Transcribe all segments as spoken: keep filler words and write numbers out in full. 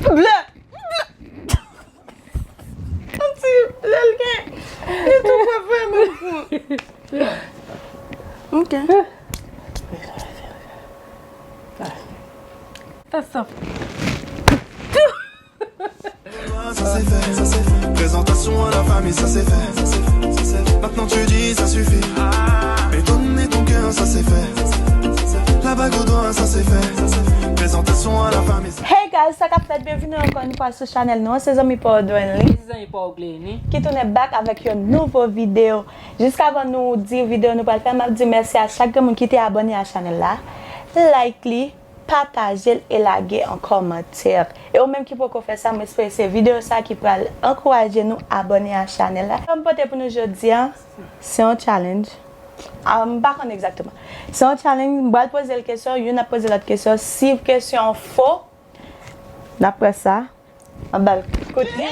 Ble! Ble! Yon ti ble l gen. Li tou pran vrèman pou. Ok. Sa se fè, sa se fè. Présentation à la famille, ça c'est fait, ça c'est fait, ça c'est fait. Maintenant tu dis ça suffit. Et donner ton cœur, ça c'est fait. La bague au doigt, ça c'est fait, ça c'est fait. Présentation à la famille. Hey guys, sa k ap fèt? Byenvini ankò yon fwa sou chanèl nou an. Se zanmi pa w Dwenly. Se zanmi pa w Glenny. Ki tounen back avèk yon nouvo videyo. Jiskavan nou di videyo nou pral fè, m ap di mèsi a chak grenn moun ki te abòne a chanèl la. Like li, pataje l e lage an kòmantè. E ou menm ki poko fè sa, m espere se videyo sa ki pral ankouraje nou abòne a chanèl la. Sa m pote pou nou jodi a, se yon challenge. Ah, m pa konn egzakteman. Se yon challenge, m pral poze l kesyon, youn ap poze lòt kesyon. Si kesyon an fo, n ap wè sa. M ap ba l kout li.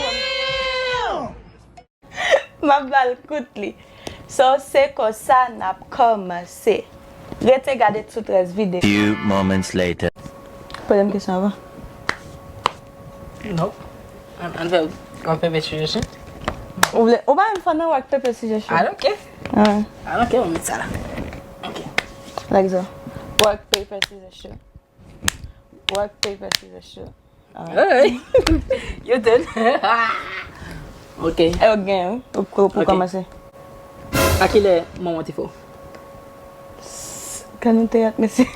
M ap ba l kout li. So, se konsa n ap kòmanse. Rete gade tout rès videyo. Few moments later. Poze m kesyon avan. Non. Ann, ann fè rock, paper, scissors, shoot. Ou vle, ou pa menm fè nan rock, paper, scissors, shoot? I don't care. Ah. I don't care, m met sa la. Ok. Like so. Rock, paper, scissors, shoot. Rock, paper, scissors, shoot. Alright. Hey! Your turn. Ok. E ou gen, wi. Ou, ou, ou kòmanse. A kilè manman w te fè w? Kan nou te yat, mesye.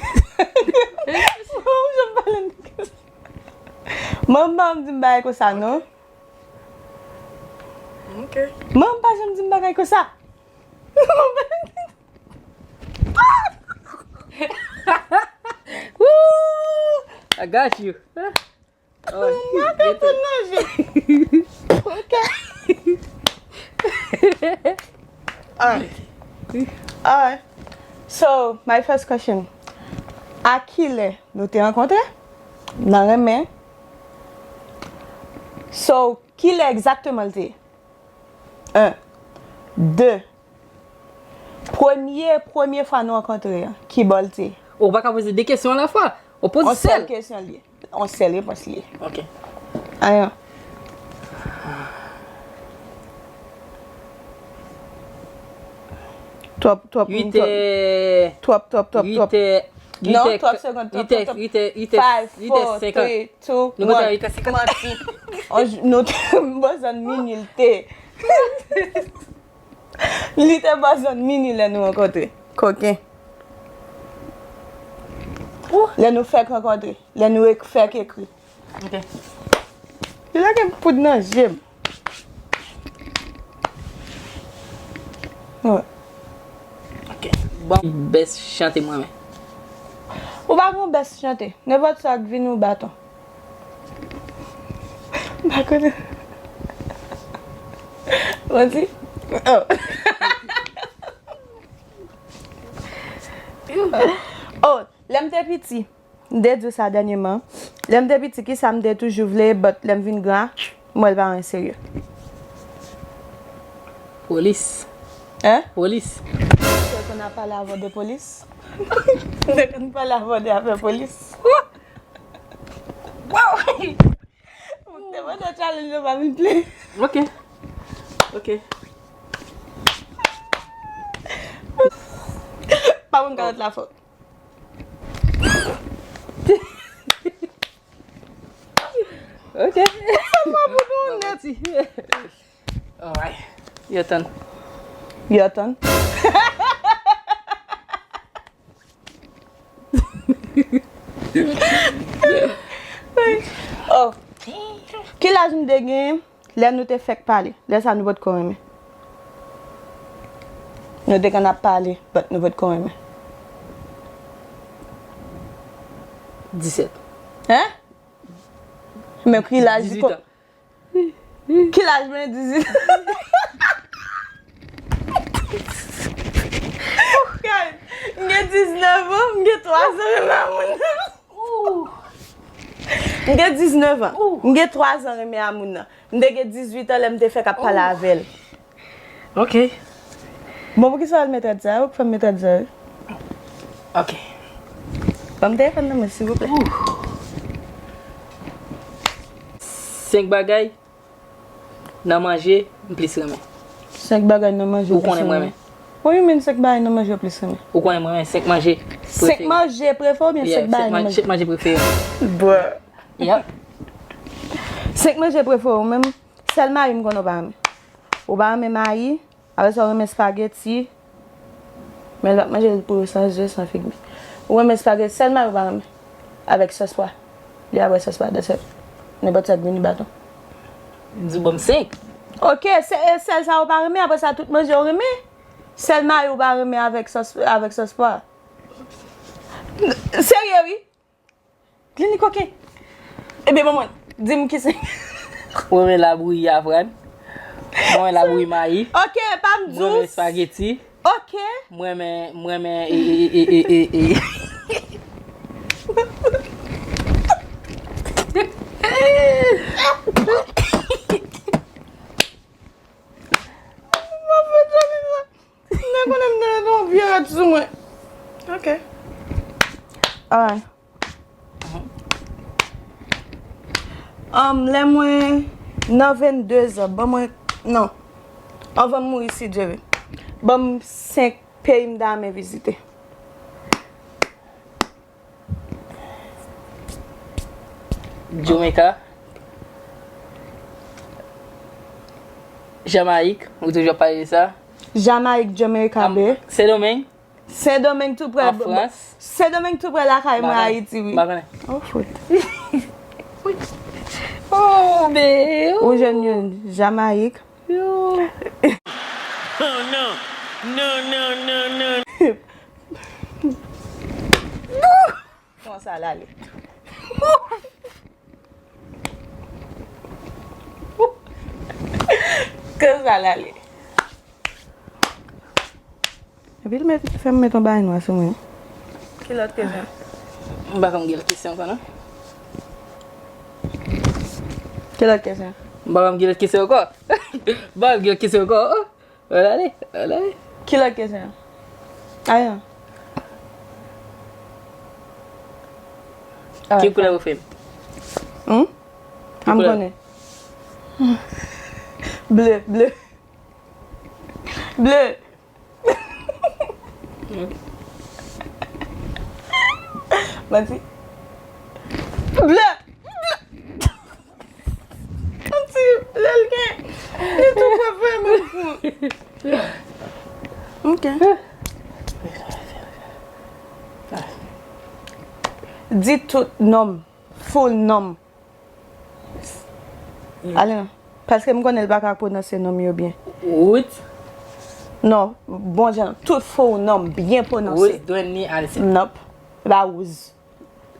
Ou janm pale m de sa. Manman m pa janm di m bagay konsa, non. Ok. Manman m pa janm di m bagay konsa. Woo! I got you. Oh, mwen te pou nanje. Ok. Alright. Alright. So, my first question. A kilè nou te rankontre? Nan renmen. So, kilè egzakteman l te ye? Un. De. Premye, premye fwa nou rankontre an, ki bò l te? Ou pa ka poze de kesyon alafwa. Ou poze yon sèl kesyon li ye. Yon sèl repons li ye. Ok. Ayan. Twòp, twòp, twòp, twòp, twòp, twòp. Non, twòp segonn, twòp, twòp, twòp. Five, four, three, two, one. Manti. Nou te bò zòn mini l te. Li te bò zòn mini lè nou rankontre. Koken. Lè nou fèk rankontre. Lè nou ek-, fèk ekri. Ok. Li lage poud nan je m. Wi. Ok. Bon, bèst chante mwen men. Ou pa gon bèst chante. Nenpòt sa k vini ou baton. M pa konnen. Manti? Oh. Oh, lè m te piti, m te di w sa dènyèman. Lè m te piti, kisa m te toujou vle, but lè m vin gran, m wè l pa yon serye. Polis. Hein? Polis. Ou te konn ap pale avè de polis? Ou te konn pale avè de afè polis? Wow! Ou te mande challenge yo pa vin plen. Ok. Ok. Pa moun kalòt la fò. Ok. Sa pa pou nou nèt. Alright. Your turn. Your turn. Oh. Ki laj m te gen lè nou te fèk pale? Lè sa nou potko renmen. Nou te konn ap pale, but nou potko renmen. Disèt. Hein? Men ki laj? Dizuit an. Ki laj mwen? Dizuit. Guys, m gen diznèf an, m gen twa zan renmen a moun nan. M gen diznèf an, m gen twa zan renmen a moun nan. M te gen dizuit an lè m te fèk ap pale avè l. Ok. Bon, poukisa w al met rad sa a? Ou k fè m met rad sa a, wi. Ok. Ban m telefòn nan mwen, silvouplè. Ooh. Senk bagay nan manje m plis renmen. Senk bagay nan manje Ou konnen mwen renmen. What you mean senk bagay nan manje w plis renmen? Ou konnen mwen renmen senk manje Senk manje prefere oubyen senk bagay nan manje? Senk manje prefere. Bruh. Yep. Senk manje prefere ou menm, sèl mayi m konnen ou pa renmen. Ou pa renmen mayi, apre sa ou renmen spageti. Men l p ap manje l pou yo san je, san figi. Ou renmen spageti, sèl mayi ou pa renmen. Avèk sòs pwa. Li ap wè sòs pwa, that's it. Nenpòt sa k vini baton. M di w ban m senk. Ok, se e sèl sa ou pa renmen, apre sa tout manje ou renmen. Sèl mayi ou pa renmen avèk sòs avèk sòs pwa. Serye wi. Glini koken. Ebyen ban mwen, di m ki se. Mwen renmen labouyi avwàn. Mwen renmen labouyi mayi. Ok, pa m Mwen renmen dous. Espageti. Ok. Mwen renmen, mwen renmen e, e, e, e, e. Mwen fè tande sa. M te konnen m te mete yon vye rad sou mwen. Ok. Alright. Um, lè mwen nan vennde zan, ban mwen, non. Anvan m mouri, si Dye vle. Ban m senk peyi m ta renmen vizite. Jamaica. Jamayik, ou toujou ap pale de sa. Jamayik, Jamaica, be. Sendomeng. Sendomeng tou prè. An Frans. Sendomeng tou prè lakay mwen Ayiti, wi. M pa konnen. Oh, fout. Oh, be. Ou jwenn youn, Jamayik. Yo. Oh non. Non, non, non, non. Kòman sa l ale? Kòman sa l ale? Epi l met, fè m met yon bagay nwa sou mwen. Ki lòt kesyon? M pa konn gen lòt kesyon ankò, non. Ki lòt kesyon? M pa konn gen lòt kesyon ankò. M pa konn gen lòt kesyon ankò. Oh. Wè l ale, wè l ale. Ki lòt kesyon? Ayan. Ki koulè ou fè m? Hmm? An m konnen. Ble, ble. Ble. Manti. Ble. Manti, ble l gen. Li tou pwòp vre menm kou. Ok. Di tout non m. Full non m. Ale non. Paske m konnen l pa ka pwononse non m yo byen. Wood. Non, bon jan, tout fo non m byen pwononse. Wood Dwenly Anise. Nop. E pa Wood.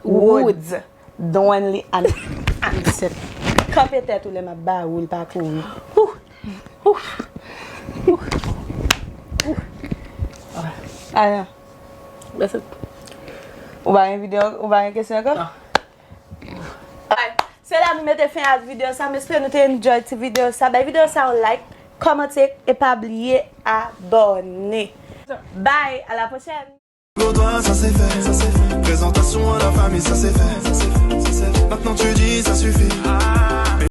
Wood. Dwenly Anise. Kanpe tèt ou lè m ap ba ou l pa kouri. Ale non. That's it. Ou pa gen videyo, ou pa gen kesyon ankò? Non. Alright. Se la nou mete fen ak videyo sa. M espere nou te enjoy ti videyo sa. Bay videyo sa yon like, kòmante e pa bliye abòne. Bye, à la prochaine. Pour toi, ça c'est fait, ça c'est fait. Présentation à la famille, ça c'est fait, ça c'est fait, ça c'est fait. Maintenant tu dis, ça suffit.